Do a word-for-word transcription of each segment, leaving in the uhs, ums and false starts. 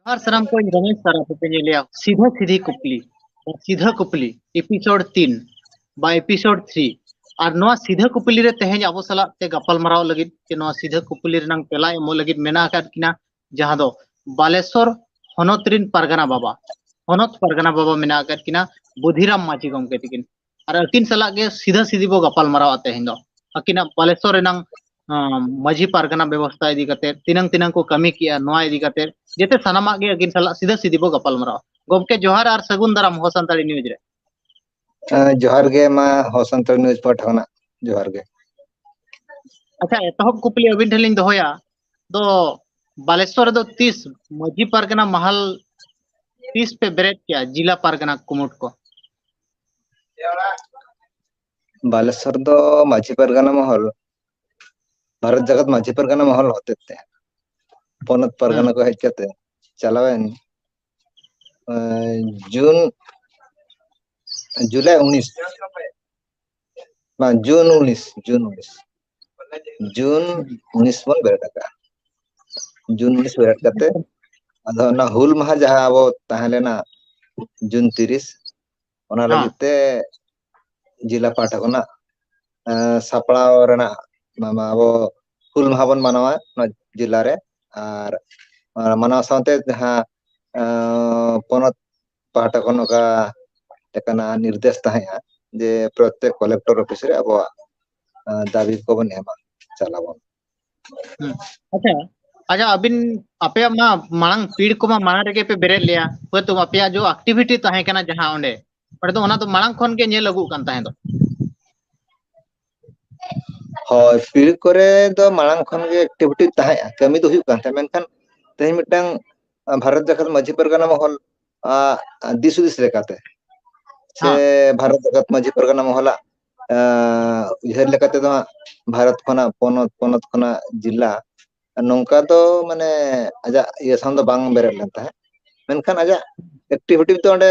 ᱡᱚᱦᱟᱨ ᱥᱟᱱᱟᱢ ᱠᱚ, ᱤᱧ ᱨᱚᱢᱮᱥ ᱥᱟᱨᱟ ᱯᱮ ᱧᱮᱞᱮᱭᱟ ᱥᱤᱫᱷᱟᱹ ᱥᱤᱫᱷᱤ ᱠᱩᱠᱞᱤ, ᱥᱤᱫᱷᱟᱹ ᱠᱩᱠᱞᱤ episode ᱛᱤᱱ ᱵᱟ episode three᱾ ᱟᱨ ᱱᱚᱣᱟ ᱥᱤᱫᱷᱟᱹ ᱠᱩᱠᱞᱤ ᱨᱮ ᱛᱮᱦᱮᱧ ᱟᱵᱚ ᱥᱟᱞᱟᱜ ᱛᱮ ᱜᱟᱯᱟᱞ ᱢᱟᱨᱟᱣ ᱞᱟᱹᱜᱤᱫ ᱥᱮ ᱱᱚᱣᱟ ᱥᱤᱫᱷᱟᱹ ᱠᱩᱠᱞᱤ ᱨᱮᱱᱟᱝ ᱛᱮᱞᱟ ᱮᱢᱚᱜ ᱞᱟᱹᱜᱤᱫ ᱢᱮᱱᱟᱜ ᱟᱠᱟᱫ ᱠᱤᱱᱟ, ᱡᱟᱦᱟᱸ ᱫᱚ ᱵᱟᱞᱮᱥᱚᱨ ᱦᱚᱱᱚᱛ ᱨᱤᱱ ᱯᱟᱨᱜᱟᱱᱟ ᱵᱟᱵᱟ, ᱦᱚᱱᱚᱛ ᱯᱟᱨᱜᱟᱱᱟ ᱵᱟᱵᱟ ᱢᱮᱱᱟᱜ ᱟᱠᱟᱫ ᱠᱤᱱᱟ ᱵᱩᱫᱷᱤᱨᱟᱢ ᱢᱟᱹᱡᱷᱤ ᱜᱚᱢᱠᱮ ᱛᱤᱠᱤᱱ᱾ ᱟᱨ ᱟᱹᱠᱤᱱ ᱥᱟᱞᱟᱜ ᱜᱮ ᱥᱤᱫᱷᱟᱹ ᱥᱤᱫᱷᱤ ᱵᱚ ᱜᱟᱯᱟᱞ ᱢᱟᱨᱟᱣᱟ ᱛᱮᱦᱮᱧ ᱫᱚ᱾ ᱟᱹᱠᱤᱱᱟᱜ ᱵᱟᱞᱮᱥᱚᱨ ᱨᱮᱱᱟᱝ, ᱟᱸ, ᱢᱟᱹᱡᱷᱤ ᱯᱟᱨᱜᱟᱱᱟ ᱵᱮᱵᱚᱥᱛᱷᱟ ᱤᱫᱤ ᱠᱟᱛᱮ, ᱛᱤᱱᱟᱹᱝ ᱛᱤᱱᱟᱹᱝ ᱠᱚ ᱠᱟᱹᱢᱤ ᱠᱮᱜᱼᱟ, ᱱᱚᱣᱟ ᱤᱫᱤ ᱠᱟᱛᱮ ᱡᱮᱛᱮ ᱥᱟᱱᱟᱢᱟᱜ ᱜᱮ ᱟᱹᱠᱤᱱ ᱥᱟᱞᱟᱜ ᱥᱤᱫᱷᱟᱹ ᱥᱤᱫᱷᱤ ᱵᱚ ᱜᱟᱯᱟᱞ ᱢᱟᱨᱟᱣᱟ᱾ ᱜᱚᱢᱠᱮ ᱡᱚᱦᱟᱨ ᱟᱨ ᱥᱟᱹᱜᱩᱱ ᱫᱟᱨᱟᱢ ᱦᱚ ᱥᱟᱱᱛᱟᱲᱤ news ᱨᱮ᱾ ᱟᱸ, ᱡᱚᱦᱟᱨ ᱜᱮ ᱢᱟ ᱦᱚ ᱥᱟᱱᱛᱟᱲᱤ news ᱯᱟᱦᱴᱟ ᱠᱷᱚᱱᱟᱜ ᱡᱚᱦᱟᱨ ᱜᱮ᱾ ᱟᱪᱪᱷᱟ, ᱮᱛᱚᱦᱚᱵ ᱠᱩᱠᱞᱤ ᱟᱹᱵᱤᱱ ᱴᱷᱮᱱ ᱞᱤᱧ ᱫᱚᱦᱚᱭᱟ, ᱫᱚ ᱵᱟᱞᱮᱥᱚᱨ ᱨᱮᱫᱚ ᱛᱤᱥ ᱢᱟᱹᱡᱷᱤ ᱯᱟᱨᱜᱟᱱᱟ ᱢᱟᱦᱟᱞ ᱛᱤᱥ ᱯᱮ ᱵᱮᱨᱮᱫ ᱠᱮᱜᱼᱟ, ᱡᱤᱞᱟ ᱯᱟᱨᱜᱟᱱᱟ ᱠᱩᱢᱩᱴ ᱠᱚ? ᱵᱟᱞᱮᱥᱚᱨ ᱫᱚ ᱢᱟᱹᱡᱷᱤ ᱯᱟᱨᱜᱟᱱᱟ ᱢᱚᱦᱚᱞ, ᱵᱷᱟᱨᱚᱛ ᱡᱟᱠᱟᱛ ᱢᱟᱹᱡᱷᱤ ᱯᱟᱨᱜᱟᱱᱟ ᱢᱚᱦᱚᱞ ᱦᱚᱛᱮᱛᱮ ᱯᱚᱱᱚᱛ ᱯᱟᱨᱜᱟᱱᱟ ᱦᱩᱸ᱾ ᱠᱚ ᱦᱮᱡ ᱠᱟᱛᱮ ᱪᱟᱞᱟᱣᱮᱱ, ᱮᱸ, ᱡᱩᱱ, ᱡᱩᱞᱟᱭ ᱩᱱᱤᱥ, ᱵᱟᱝ, ᱡᱩᱱ ᱩᱱᱤᱥ, ᱡᱩᱱ ᱩᱱᱤᱥ, ᱡᱩᱱ ᱩᱱᱤᱥ ᱵᱚᱱ ᱵᱮᱨᱮᱫ ᱟᱠᱟᱫᱼᱟ᱾ ᱡᱩᱱ ᱩᱱᱤᱥ ᱵᱮᱨᱮᱫ ᱠᱟᱛᱮ, ᱟᱫᱚ ᱚᱱᱟ ᱦᱩᱞ ᱢᱟᱦᱟ ᱡᱟᱦᱟᱸ ᱟᱵᱚ ᱛᱟᱦᱮᱸ ᱞᱮᱱᱟ ᱡᱩᱱ ᱛᱤᱨᱤᱥ, ᱚᱱᱟ ᱦᱚᱸ᱾ ᱞᱟᱹᱜᱤᱫ ᱛᱮ ᱡᱮᱞᱟ ᱯᱟᱦᱴᱟ ᱠᱷᱚᱱᱟᱜ, ᱮᱸ, ᱥᱟᱯᱲᱟᱣ ᱨᱮᱱᱟᱜ ᱢᱟ-, ᱢᱟ ᱟᱵᱚ ᱦᱩᱞ ᱢᱟᱦᱟ ᱵᱚᱱ ᱢᱟᱱᱟᱣᱟ ᱱᱚᱣᱟ ᱡᱮᱞᱟ ᱨᱮ, ᱟᱨ ᱚᱱᱟ ᱢᱟᱱᱟᱣ ᱥᱟᱶᱛᱮ ᱡᱟᱦᱟᱸ, ᱮᱸ, ᱯᱚᱱᱚᱛ ᱯᱟᱦᱴᱟ ᱠᱷᱚᱱ ᱚᱠᱟ ᱞᱮᱠᱟᱱᱟᱜ ᱱᱤᱨᱫᱮᱥ ᱛᱟᱦᱮᱸᱜᱼᱟ ᱡᱮ ᱯᱨᱚᱛᱛᱮᱠ ᱠᱚᱞᱮᱠᱴᱚᱨ ᱚᱯᱷᱤᱥ ᱨᱮ ᱟᱵᱚᱣᱟᱜ, ᱮᱸ, ᱫᱟᱹᱵᱤ ᱠᱚᱵᱚᱱ ᱮᱢᱟ, ᱪᱟᱞᱟᱵᱚᱱ᱾ ᱦᱩᱸ᱾ ᱟᱪᱪᱷᱟ, ᱟᱪᱪᱷᱟ, ᱟᱹᱵᱤᱱ, ᱟᱯᱮᱭᱟᱜ ᱢᱟ ᱢᱟᱲᱟᱝ ᱯᱤᱲ ᱠᱚᱢᱟ ᱢᱟᱲᱟᱝ ᱨᱮᱜᱮ ᱯᱮ ᱵᱮᱨᱮᱫ ᱞᱮᱭᱟ, ᱦᱳᱭᱛᱳ ᱟᱯᱮᱭᱟᱜ ᱡᱚ activity ᱛᱟᱦᱮᱸ ᱠᱟᱱᱟ ᱡᱟᱦᱟᱸ ᱚᱸᱰᱮ, ᱚᱸᱰᱮ ᱫᱚ ᱚᱱᱟ ᱫᱚ ᱢᱟᱲᱟᱝ ᱠᱷᱚᱱ ᱜᱮ ᱧᱮᱞ ᱟᱹᱜᱩᱜ ᱠᱟᱱ ᱛᱟᱦᱮᱸ ᱫᱚ᱾ ᱦᱳᱭ, ᱯᱤᱲ ᱠᱚᱨᱮ ᱫᱚ ᱢᱟᱲᱟᱝ ᱠᱷᱚᱱ ᱜᱮ activity ᱛᱟᱦᱮᱸᱜᱼᱟ, ᱠᱟᱹᱢᱤ ᱫᱚ ᱦᱩᱭᱩᱜ ᱠᱟᱱ ᱛᱟᱦᱮᱸᱫ, ᱢᱮᱱᱠᱷᱟᱱ ᱛᱮᱦᱮᱧ ᱢᱤᱫᱴᱟᱝ, ᱟ, ᱵᱷᱟᱨᱚᱛ ᱡᱟᱠᱟᱛ ᱢᱟᱹᱡᱷᱤ ᱯᱟᱨᱜᱟᱱᱟ ᱢᱚᱦᱚᱞ, ᱟ, ᱫᱤᱥ ᱦᱩᱫᱤᱥ ᱞᱮᱠᱟᱛᱮ ᱥᱮ ᱦᱮᱸ᱾ ᱵᱷᱟᱨᱚᱛ ᱡᱟᱠᱟᱛ ᱢᱟᱹᱡᱷᱤ ᱯᱟᱨᱜᱟᱱᱟ ᱢᱚᱦᱚᱞᱟᱜ, ᱟ, ᱩᱭᱦᱟᱹᱨ ᱞᱮᱠᱟᱛᱮ ᱫᱚ ᱦᱟᱸᱜ ᱵᱷᱟᱨᱚᱛ ᱠᱷᱚᱱᱟᱜ ᱯᱚᱱᱚᱛ, ᱯᱚᱱᱚᱛ ᱠᱷᱚᱱᱟᱜ ᱡᱮᱞᱟ, ᱱᱚᱝᱠᱟ ᱫᱚ ᱢᱟᱱᱮ ᱟᱡᱟᱜ ᱤᱭᱟᱹ ᱥᱟᱶ ᱫᱚ ᱵᱟᱝ ᱵᱮᱨᱮᱫ ᱞᱮᱱ ᱛᱟᱦᱮᱸᱫ, ᱢᱮᱱᱠᱷᱟᱱ ᱟᱡᱟᱜ activity ᱫᱚ ᱚᱸᱰᱮ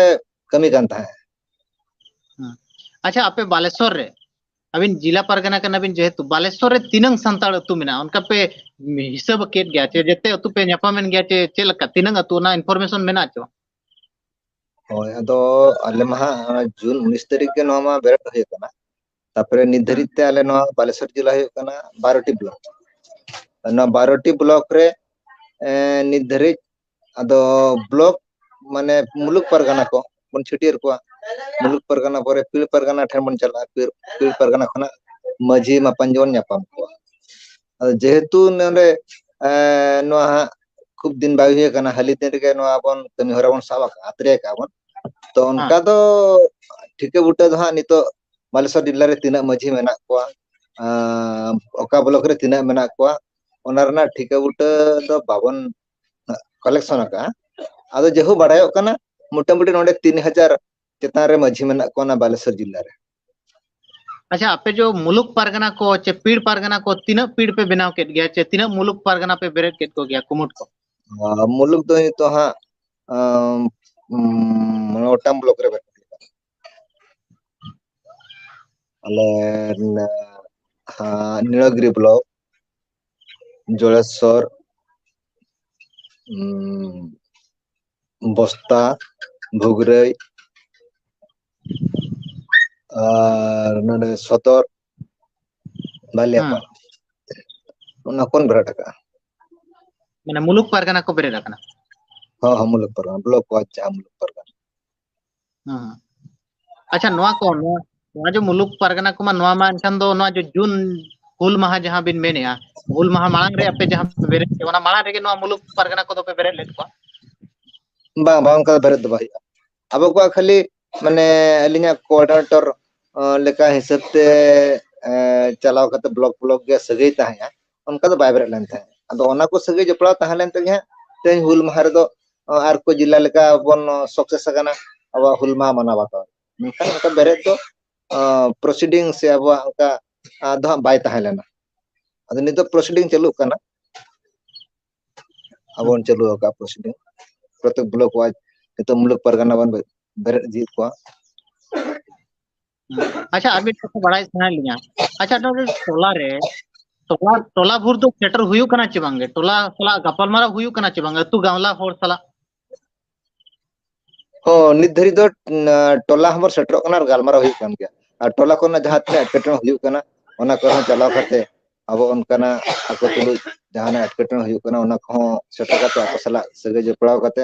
ᱠᱟᱹᱢᱤ ᱠᱟᱱ ᱛᱟᱦᱮᱸᱫ᱾ ᱦᱮᱸ᱾ ᱟᱪᱪᱷᱟ, ᱟᱯᱮ ᱵᱟᱞᱮᱥᱚᱨ ᱨᱮ, ᱟᱹᱵᱤᱱ ᱡᱮᱞᱟ ᱯᱟᱨᱜᱟᱱᱟ ᱠᱟᱱᱟ ᱵᱤᱱ ᱡᱮᱦᱮᱛᱩ, ᱵᱟᱞᱮᱥᱚᱨ ᱨᱮ ᱛᱤᱱᱟᱹᱝ ᱥᱟᱱᱛᱟᱲ ᱟᱹᱛᱩ ᱢᱮᱱᱟᱜᱼᱟ? ᱚᱱᱠᱟ ᱯᱮ ᱦᱤᱥᱟᱹᱵ ᱠᱮᱫ ᱜᱮᱭᱟ ᱪᱮ ᱡᱮᱛᱮ ᱟᱹᱛᱩ ᱯᱮ ᱧᱟᱯᱟᱢᱮᱱ ᱜᱮᱭᱟ ᱪᱮ ᱪᱮᱫ ᱞᱮᱠᱟ, ᱛᱤᱱᱟᱹᱝ ᱟᱹᱛᱩ, ᱚᱱᱟ information ᱢᱮᱱᱟᱜ ᱪᱮ ᱵᱟᱝ? ᱦᱳᱭ, ᱟᱫᱚ ᱟᱞᱮ ᱢᱟ ᱦᱟᱸᱜ ᱡᱩᱱ ᱩᱱᱤᱥ ᱛᱟᱹᱨᱤᱠᱷ ᱜᱮ ᱱᱚᱣᱟ ᱢᱟ ᱵᱮᱨᱮᱫ ᱦᱩᱭ ᱟᱠᱟᱱᱟ᱾ ᱛᱟᱯᱚᱨᱮ ᱱᱤᱛ ᱫᱷᱟᱹᱨᱤᱡ ᱛᱮ ᱟᱞᱮ ᱱᱚᱣᱟ ᱵᱟᱞᱮᱥᱚᱨ ᱡᱮᱞᱟ ᱦᱩᱭᱩᱜ ᱠᱟᱱᱟ ᱵᱟᱨᱚᱴᱤ ᱵᱞᱚᱠ᱾ ᱱᱚᱣᱟ ᱵᱟᱨᱚᱴᱤ ᱵᱞᱚᱠ ᱨᱮ ᱮᱸ, ᱱᱤᱛ ᱫᱷᱟᱹᱨᱤᱡ ᱟᱫᱚ ᱵᱞᱚᱠ ᱢᱟᱱᱮ ᱢᱩᱞᱩᱠ ᱯᱟᱨᱜᱟᱱᱟ ᱠᱚ ᱵᱚᱱ ᱪᱷᱟᱹᱴᱭᱟᱹᱨ ᱠᱚᱣᱟ᱾ ᱢᱩᱞᱩᱠ ᱯᱟᱨᱜᱟᱱᱟ ᱯᱚᱨᱮ ᱯᱤᱲ ᱯᱟᱨᱜᱟᱱᱟ ᱴᱷᱮᱱ ᱵᱚᱱ ᱪᱟᱞᱟᱜᱼᱟ᱾ ᱯᱤᱲ, ᱯᱤᱲ ᱯᱟᱨᱜᱟᱱᱟ ᱠᱷᱚᱱᱟᱜ ᱢᱟᱹᱡᱷᱤ ᱢᱟᱯᱟᱧ ᱡᱮᱢᱚᱱ ᱧᱟᱯᱟᱢ ᱠᱚᱣᱟ᱾ ᱟᱫᱚ ᱡᱮᱦᱮᱛᱩ ᱱᱚᱰᱮ ᱮᱸ, ᱱᱚᱣᱟ ᱦᱟᱸᱜ ᱠᱷᱩᱵ ᱫᱤᱱ ᱵᱟᱭ ᱦᱩᱭ ᱟᱠᱟᱱᱟ, ᱦᱟᱹᱞᱤ ᱫᱤᱱ ᱨᱮᱜᱮ ᱱᱚᱣᱟ ᱵᱚᱱ ᱠᱟᱹᱢᱤ ᱦᱚᱨᱟ ᱵᱚᱱ ᱥᱟᱵ ᱟᱠᱟᱫᱼᱟ, ᱟᱛᱨᱮ ᱟᱠᱟᱫᱼᱟ ᱵᱚᱱ᱾ ᱛᱚ ᱚᱱᱠᱟ ᱫᱚ ᱴᱷᱤᱠᱟᱹ ᱵᱩᱴᱟᱹ ᱫᱚ ᱦᱟᱸᱜ ᱱᱤᱛᱚᱜ ᱵᱟᱞᱮᱥᱚᱨ ᱡᱮᱞᱟ ᱨᱮ ᱛᱤᱱᱟᱹᱜ ᱢᱟᱹᱡᱷᱤ ᱢᱮᱱᱟᱜ ᱠᱚᱣᱟ, ᱟᱸ, ᱚᱠᱟ ᱵᱞᱚᱠ ᱨᱮ ᱛᱤᱱᱟᱹᱜ ᱢᱮᱱᱟᱜ ᱠᱚᱣᱟ, ᱚᱱᱟ ᱨᱮᱱᱟᱜ ᱴᱷᱤᱠᱟᱹ ᱵᱩᱴᱟᱹ ᱫᱚ ᱵᱟᱵᱚᱱ ᱠᱟᱞᱮᱠᱥᱚᱱ ᱟᱠᱟᱫᱼᱟ᱾ ᱟᱫᱚ ᱡᱮᱦᱩ ᱵᱟᱲᱟᱭᱚᱜ ᱠᱟᱱᱟ, ᱢᱚᱴᱟᱢᱩᱴᱤ ᱱᱚᱰᱮ ᱛᱤᱱ ᱦᱟᱡᱟᱨ ᱪᱮᱛᱟᱱ ᱨᱮ ᱢᱟᱹᱡᱷᱤ ᱢᱮᱱᱟᱜ ᱠᱚᱣᱟ ᱚᱱᱟ ᱵᱟᱞᱮᱥᱚᱨ ᱡᱮᱞᱟ ᱨᱮ᱾ ᱟᱪᱪᱷᱟ, ᱟᱯᱮ ᱡᱚ ᱢᱩᱞᱩᱠ ᱯᱟᱨᱜᱟᱱᱟ ᱠᱚ ᱪᱮ ᱯᱤᱲ ᱯᱟᱨᱜᱟᱱᱟ ᱠᱚ ᱛᱤᱱᱟᱹᱜ ᱯᱤᱲ ᱯᱮ ᱵᱮᱱᱟᱣ ᱠᱮᱫ ᱜᱮᱭᱟ ᱪᱮ ᱛᱤᱱᱟᱹᱜ ᱢᱩᱞᱩᱠ ᱯᱟᱨᱜᱟᱱᱟ ᱯᱮ ᱵᱮᱨᱮᱫ ᱠᱮᱫ ᱠᱚᱜᱮᱭᱟ ᱠᱩᱢᱩᱴ ᱠᱚ? ᱟᱨ ᱢᱩᱞᱩᱠ ᱫᱚ ᱱᱤᱛᱚᱜ ᱦᱟᱸᱜ ᱟᱸ, ᱩᱢ, ᱢᱚᱬᱮ ᱜᱚᱴᱟᱝ ᱵᱞᱚᱠ ᱨᱮ ᱵᱮᱱᱟᱣ ᱦᱩᱭᱩᱜᱼᱟ᱾ ᱟᱞᱮ ᱱᱤ-, ᱦᱟᱸ, ᱱᱤᱞᱟᱜᱤᱨᱤ ᱵᱞᱚᱠ, ᱡᱚᱲᱮᱥᱚᱨ, ᱩᱢ, ᱵᱚᱥᱛᱟ, ᱵᱷᱩᱜᱽᱨᱟᱹᱭ, ᱟᱨ ᱱᱚᱰᱮ ᱥᱚᱫᱚᱨ, ᱵᱟᱞᱤᱭᱟᱯᱟᱲ, ᱚᱱᱟ ᱠᱚᱱ ᱵᱮᱨᱮᱫ ᱟᱠᱟᱫᱼᱟ᱾ ᱢᱟᱱᱮ ᱢᱩᱞᱩᱠ ᱯᱟᱨᱜᱟᱱᱟ ᱠᱚ ᱵᱮᱨᱮᱫ ᱟᱠᱟᱱᱟ? ᱦᱚᱸ, ᱦᱚᱸ, ᱢᱩᱞᱩᱠ ᱯᱟᱨᱜᱟᱱᱟ, ᱵᱞᱚᱠ ᱣᱟᱭᱤᱡ ᱡᱟᱦᱟᱸ ᱢᱩᱞᱩᱠ ᱯᱟᱨᱜᱟᱱᱟ᱾ ᱦᱮᱸ᱾ ᱟᱪᱪᱷᱟ, ᱱᱚᱣᱟ ᱠᱚ, ᱱᱚᱣᱟ, ᱱᱚᱣᱟ ᱡᱮ ᱢᱩᱞᱩᱠ ᱯᱟᱨᱜᱟᱱᱟ ᱠᱚᱢᱟ, ᱱᱚᱣᱟ ᱢᱟ ᱮᱱᱠᱷᱟᱱ ᱫᱚ ᱱᱚᱣᱟ ᱡᱮ ᱡᱩᱱ ᱦᱩᱞ ᱢᱟᱦᱟ ᱡᱟᱦᱟᱸ ᱵᱤᱱ ᱢᱮᱱᱮᱜᱼᱟ, ᱦᱩᱞ ᱢᱟᱦᱟ ᱢᱟᱲᱟᱝ ᱨᱮ ᱟᱯᱮ ᱡᱟᱦᱟᱸ ᱯᱮ ᱵᱮᱨᱮᱫ ᱠᱮᱫ, ᱚᱱᱟ ᱢᱟᱲᱟᱝ ᱨᱮᱜᱮ ᱱᱚᱣᱟ ᱢᱩᱞᱩᱠ ᱯᱟᱨᱜᱟᱱᱟ ᱠᱚᱫᱚ ᱯᱮ ᱵᱮᱨᱮᱫ ᱞᱮᱫ ᱠᱚᱣᱟ? ᱵᱟᱝ, ᱵᱟᱝ, ᱚᱱᱠᱟ ᱫᱚ ᱵᱮᱨᱮᱫ ᱫᱚ ᱵᱟᱭ ᱦᱩᱭᱩᱜᱼᱟ᱾ ᱟᱵᱚ ᱠᱚᱣᱟᱜ ᱠᱷᱟᱹᱞᱤ, ᱢᱟᱱᱮ, ᱟᱹᱞᱤᱧᱟᱜ ᱠᱳᱚᱨᱰᱤᱱᱮᱴᱚᱨ, ᱟᱸ, ᱞᱮᱠᱟ ᱦᱤᱥᱟᱹᱵ ᱛᱮ, ᱟᱸ, ᱪᱟᱞᱟᱣ ᱠᱟᱛᱮ ᱵᱞᱚᱠ, ᱵᱞᱚᱠ ᱜᱮ ᱥᱟᱹᱜᱟᱹᱭ ᱛᱟᱦᱮᱸᱜᱼᱟ, ᱚᱱᱠᱟ ᱫᱚ ᱵᱟᱭ ᱵᱮᱨᱮᱫ ᱞᱮᱱ ᱛᱟᱦᱮᱸᱫ᱾ ᱟᱫᱚ ᱚᱱᱟ ᱠᱚ ᱥᱟᱹᱜᱟᱹᱭ ᱡᱚᱯᱲᱟᱣ ᱛᱟᱦᱮᱸ ᱞᱮᱱ ᱛᱮᱜᱮ ᱦᱟᱸᱜ ᱛᱮᱦᱮᱧ ᱦᱩᱞ ᱢᱟᱦᱟ ᱨᱮᱫᱚ, ᱟᱸ, ᱟᱨ ᱠᱚ ᱡᱤᱞᱟ ᱞᱮᱠᱟ ᱵᱚᱱ success ᱟᱠᱟᱱᱟ ᱟᱵᱚᱣᱟᱜ ᱦᱩᱞ ᱢᱟᱦᱟ ᱢᱟᱱᱟᱣ ᱵᱟᱛᱟᱣ᱾ ᱢᱮᱱᱠᱷᱟᱱ ᱚᱱᱠᱟ ᱵᱮᱨᱮᱫ ᱫᱚ, ᱟᱸ, proceeding ᱥᱮ ᱟᱵᱚᱣᱟᱜ ᱚᱱᱠᱟ, ᱟᱸ, ᱫᱚ ᱦᱟᱸᱜ ᱵᱟᱭ ᱛᱟᱦᱮᱸ ᱞᱮᱱᱟ᱾ ᱟᱫᱚ ᱱᱤᱛᱚᱜ proceeding ᱪᱟᱹᱞᱩᱜ ᱠᱟᱱᱟ᱾ ᱟᱵᱚ ᱵᱚᱱ ᱪᱟᱹᱞᱩ ᱟᱠᱟᱫ proceeding᱾ ᱯᱨᱚᱛᱮᱠ ᱵᱞᱚᱠ ᱣᱟᱭᱤᱡ ᱱᱤᱛᱚᱜ ᱢᱩᱞᱩᱠ ᱯᱟᱨᱜᱟᱱᱟ ᱵᱚᱱ ᱵᱮ-, ᱵᱮᱨᱮᱫ ᱤᱫᱤᱭᱮᱫ ᱠᱚᱣᱟ᱾ ᱟᱪᱪᱷᱟ, ᱟᱨ ᱢᱤᱫ ᱠᱟᱛᱷᱟ ᱵᱟᱲᱟᱭ ᱥᱟᱱᱟᱭᱮᱫ ᱞᱤᱧᱟ᱾ ᱟᱪᱪᱷᱟ, ᱱᱚᱰᱮ ᱴᱚᱞᱟ ᱨᱮ ᱴᱚᱞᱟ, ᱴᱚᱞᱟ ᱵᱷᱳᱨ ᱫᱚ ᱥᱮᱴᱮᱨ ᱦᱩᱭᱩᱜ ᱠᱟᱱᱟ ᱪᱮ ᱵᱟᱝ ᱜᱮ? ᱴᱚᱞᱟ ᱥᱟᱞᱟᱜ ᱜᱟᱯᱟᱞᱢᱟᱨᱟᱣ ᱦᱩᱭᱩᱜ ᱠᱟᱱᱟ ᱪᱮ ᱵᱟᱝ ᱟᱹᱛᱩ ᱜᱟᱶᱞᱟ ᱦᱚᱲ ᱥᱟᱞᱟᱜ? ᱦᱚᱸ, ᱱᱤᱛ ᱫᱷᱟᱹᱨᱤᱡ ᱫᱚ, ᱩᱸ, ᱴᱚᱞᱟ ᱦᱚᱸᱵᱚᱱ ᱥᱮᱴᱮᱨᱚᱜ ᱠᱟᱱᱟ ᱟᱨ ᱜᱟᱞᱢᱟᱨᱟᱣ ᱦᱩᱭᱩᱜ ᱠᱟᱱ ᱜᱮᱭᱟ᱾ ᱟᱨ ᱴᱚᱞᱟ ᱠᱚᱨᱮᱱᱟᱜ ᱡᱟᱦᱟᱸ ᱛᱤᱱᱟᱹᱜ ᱮᱴᱠᱮᱴᱚᱬᱮ ᱦᱩᱭᱩᱜ ᱠᱟᱱᱟ, ᱚᱱᱟ ᱠᱚᱨᱮ ᱦᱚᱸ ᱪᱟᱞᱟᱣ ᱠᱟᱛᱮ ᱟᱵᱚ ᱚᱱᱠᱟᱱᱟᱜ ᱟᱠᱚ ᱛᱩᱞᱩᱡ ᱡᱟᱦᱟᱱᱟᱜ ᱮᱴᱠᱮᱴᱚᱬᱮ ᱦᱩᱭᱩᱜ ᱠᱟᱱᱟ, ᱚᱱᱟ ᱠᱚᱦᱚᱸ ᱥᱮᱴᱮᱨ ᱠᱟᱛᱮ ᱟᱠᱚ ᱥᱟᱞᱟᱜ ᱥᱟᱹᱜᱟᱹᱭ ᱡᱚᱯᱲᱟᱣ ᱠᱟᱛᱮ